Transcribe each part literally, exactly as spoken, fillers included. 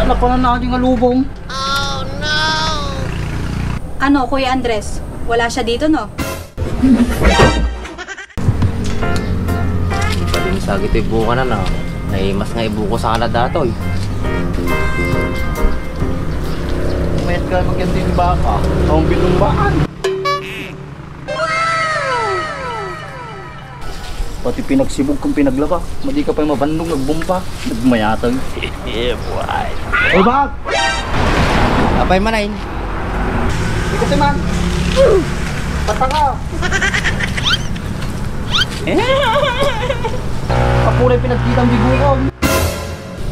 Napanan na nga lubong. Ano, Kuya Andres? Wala siya dito, no? Pati mo sa gito'y bunga na na. Naimas nga ibuko sana datoy. Mayat ka magyan din baka. Ang binumbaan. Pati pinagsibog kong pinaglaba. Madi ka pa'y mabandong nagbomba. Nagmayatag. Yeah, boy. Oy, bak! Apay man ay? Ikaw si man. Pataka. Apuray pinagkitang bigukom.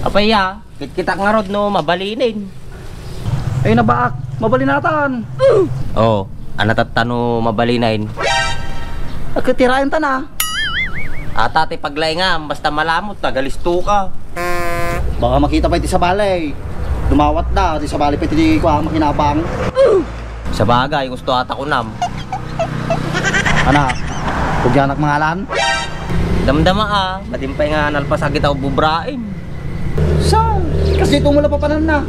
Apay ya, kitkitak nga rod no mabalinen. Ay, nabaak, mabalinatan. Oh, anatatta no mabalinen. Agkatiraen ta na. Ata ti paglaingam, basta malamot, nagalisto ka. Baka makita pa iti sabali. Dumawat da, ti sabali pa iti kua, makinabang. Sabagay, gusto ata kunam. Ana, kugyanak mangalan? Damdama a, madimpay nga nalpas a gitaw bubraim. Sa, kasi ito mo la papananna.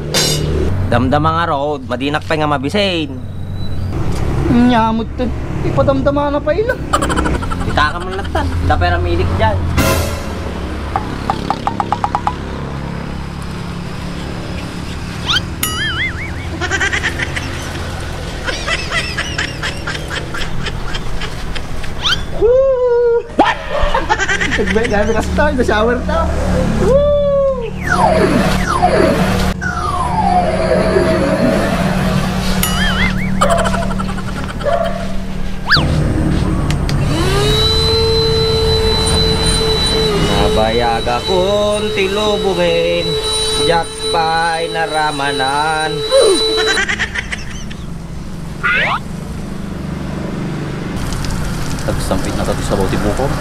Damdama nga rod, madinak pay nga mabisin. Nyamot to. Ipadamdama na pa ila. Kita ka man natan. Dapay ramilik dyan. Woo! What? Nagbalik kami kasta, na-shower ta. Woo! Nabayagakon ti lubongen, diak pay naramanan. Tagsampit na ti sabaw ti bukom.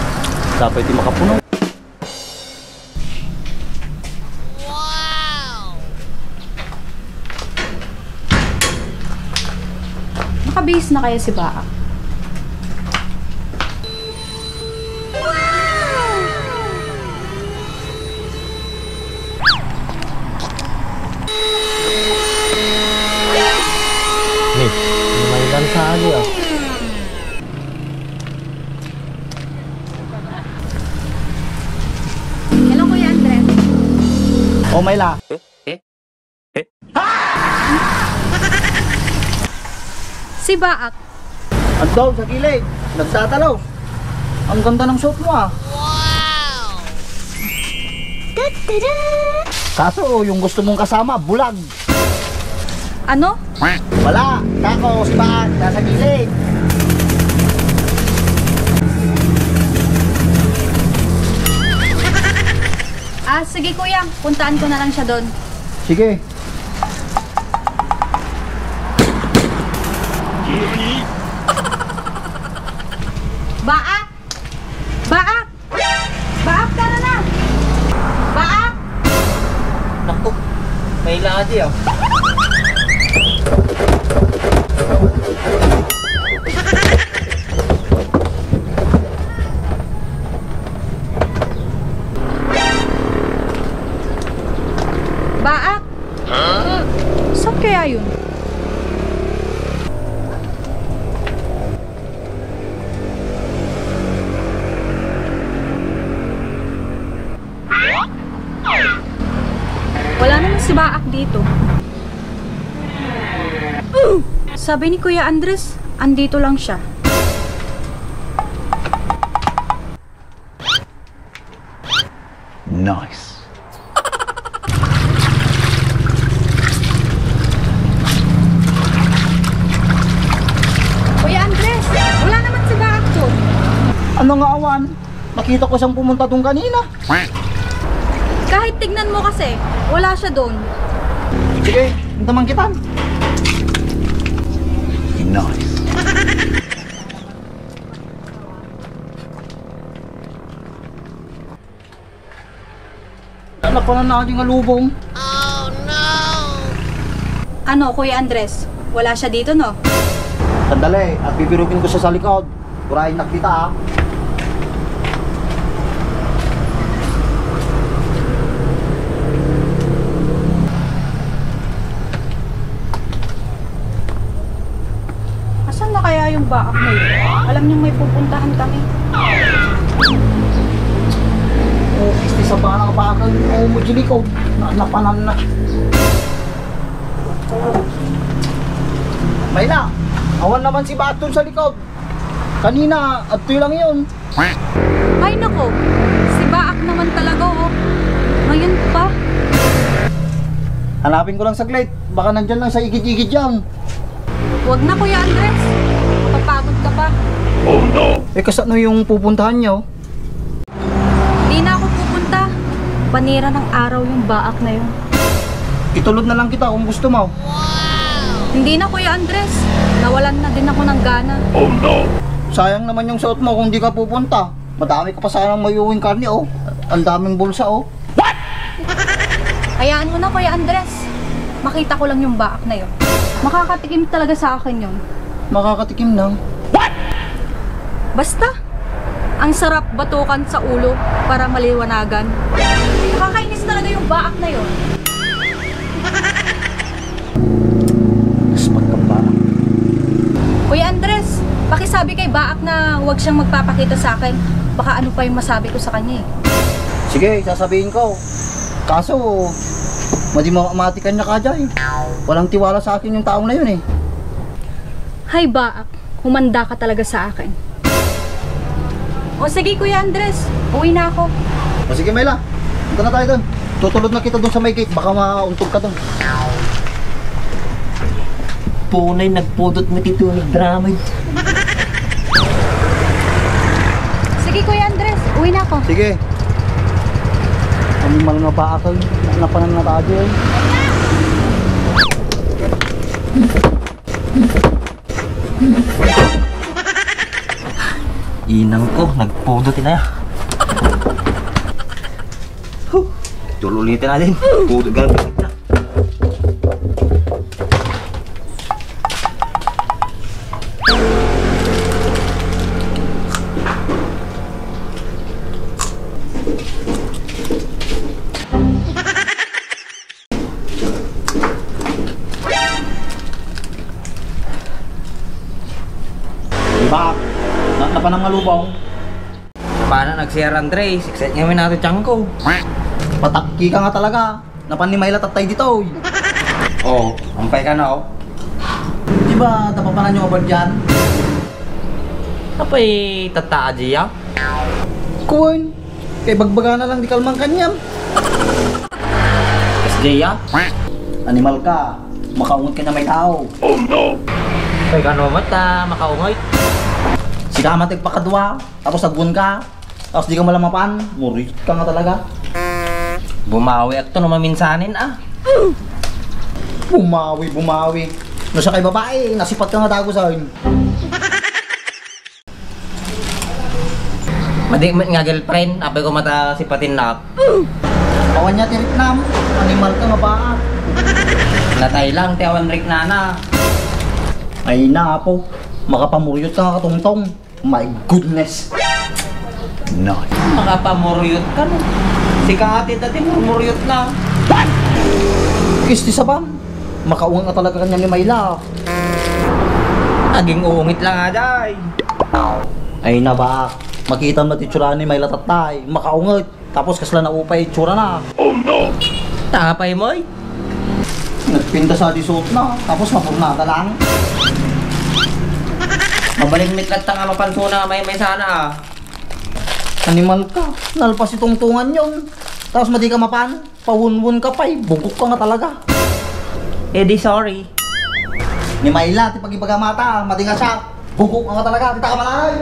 Sapay ti makapuno. Makabihis na kaya si Baak? Ni, may lansa agi, ah. Hello, Kuya Andres. O, Myla. Eh? Eh? Eh? Si Baak. Andun sa gilid, nagtatalo. Ang ganda ng suot mo, ah. Wow! Kaso, yung gusto mong kasama, bulag. Ano? Wala. Kako, si Baak, nasa gilid. Ah, sige, kuya. Puntaan ko na lang siya doon. Sige. Baak! Baak! Baak, tara na! Baak! Naku, may ladi, ah. Baak! Saan kaya yun? Wala naman si Baak dito. Sabi ni Kuya Andres, andito lang siya. Nice. Kuya Andres, wala naman si Baak doon. Ano nga awan? Nakita ko siyang pumunta doon kanina. Kahit tignan mo kasi, wala siya doon. Sige, punta man kita. Nice. Napanan na nga lubong. Ano, Kuya Andres? Wala siya dito, no? Sandali, at bibirukin ko siya sa likod. Kurahin na kita, ah. Baak na yun. Alam niyong may pupuntahan kami. Oh, isti sa bana ka bakal. Oh, mo, Jilico. Na, napanan na. Mayla, awan naman si Baton sa likod. Kanina, adtoy lang yun. Ay nako, si Baak naman talaga, oh. Ngayon pa. Hanapin ko lang saglit. Baka nandyan lang sa igid-igid yan. Wag na, Kuya Andres. Papagod ka pa. Eh, kasano yung pupuntahan niyo? Di na ako pupunta. Panira ng araw yung Baak na yun. Itulod na lang kita kung gusto mo. Hindi na, Kuya Andres. Nawalan na din ako ng gana. Sayang naman yung suot mo kung di ka pupunta. Madami ka pa sanang maiuwing karne, oh. Ang daming bulsa, oh. Hayaan mo na, Kuya Andres. Makita ko lang yung Baak na yun. Makakatikim talaga sa akin yun. Makakatikim lang. Basta, ang sarap batukan sa ulo para maliwanagan. Nakakainis talaga yung Baak na yun. Spot ka pa. Kuya Andres, pakisabi kay Baak na huwag siyang magpapakita sa akin. Baka ano pa yung masabi ko sa kanya, eh. Sige, sasabihin ko. Kaso, madi ma-, matikan niya ka dyan, eh. Walang tiwala sa akin yung taong na yun, eh. Hay, Baak, humanda ka talaga sa akin. O sige, Kuya Andres, uwi na ako. O sige, Myla, punta na tayo doon. Tutulod na kita doon sa may gate, baka mauntog ka doon. Punay, nagpudot mo tito, nagdramay. Sige, Kuya Andres, uwi na ako. Sige. Animal nga bakal, napanan na tayo, eh. Inang ko, nagpudot na. Huh. Dul ulitin natin. Pudot, ganun. Diba? Na, napanam nga lubong. Paano nag-C R, Andres? Excited nga may nato tiyan ko. Patakki ka nga talaga. Napan ni Myla tattay ditoy. Oh, ampay ka na, oh. Di ba, tapapanan nyo ka ba dyan? Apay, tatta, Ajiya? Kuwan. Kay bagbaga na lang di kalmang kanyam. S J, ah? Animal ka. Makaungot ka na may tao. Kay kano met, ah, makaungot? Sika met ti pakadua, tapos agwan ka, tapos di ka malamapan, murit ka nga talaga. Bumawi ak to no maminsanin, ah. Bumawi, bumawi. No, sa kay babae, nasipat ka nga dagusan. Madi met nga girlfriend, apay ko mata sipatinnak. Awan niya ti riknam, animal ka nga baak. Natay lang ti awan riknana. Ay na, apo, makapamuryot ka nga katungtong. My goodness. No. Makapamuryot ka, no? Si Kati dati murmuryot na. What? Kisti saban. Makaungat na talaga kanya ni Myla. Aging ungit lang, aday. Ay na ba? Makita mo ti itsura ni Myla tattay. Makaungat. Tapos kasla naupay itsura na. Oh no! Tapay mo, eh. Nagpinta sa di suot na. Tapos mapurnada lang. Mabalik mitlat ta nga mapansuna, may, may sana, ah. Animal ka. Nalpas itungtungan yun. Tapos madi ka mapan. Pawunwun ka pay, bugok ka nga talaga. Eh di sorry. Ni Myla, ti pag-ibaga mata, madi nga siya, bugok ka nga talaga, kita ka malay.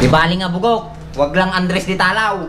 Di bali nga bugok, wag lang Andres di talaw.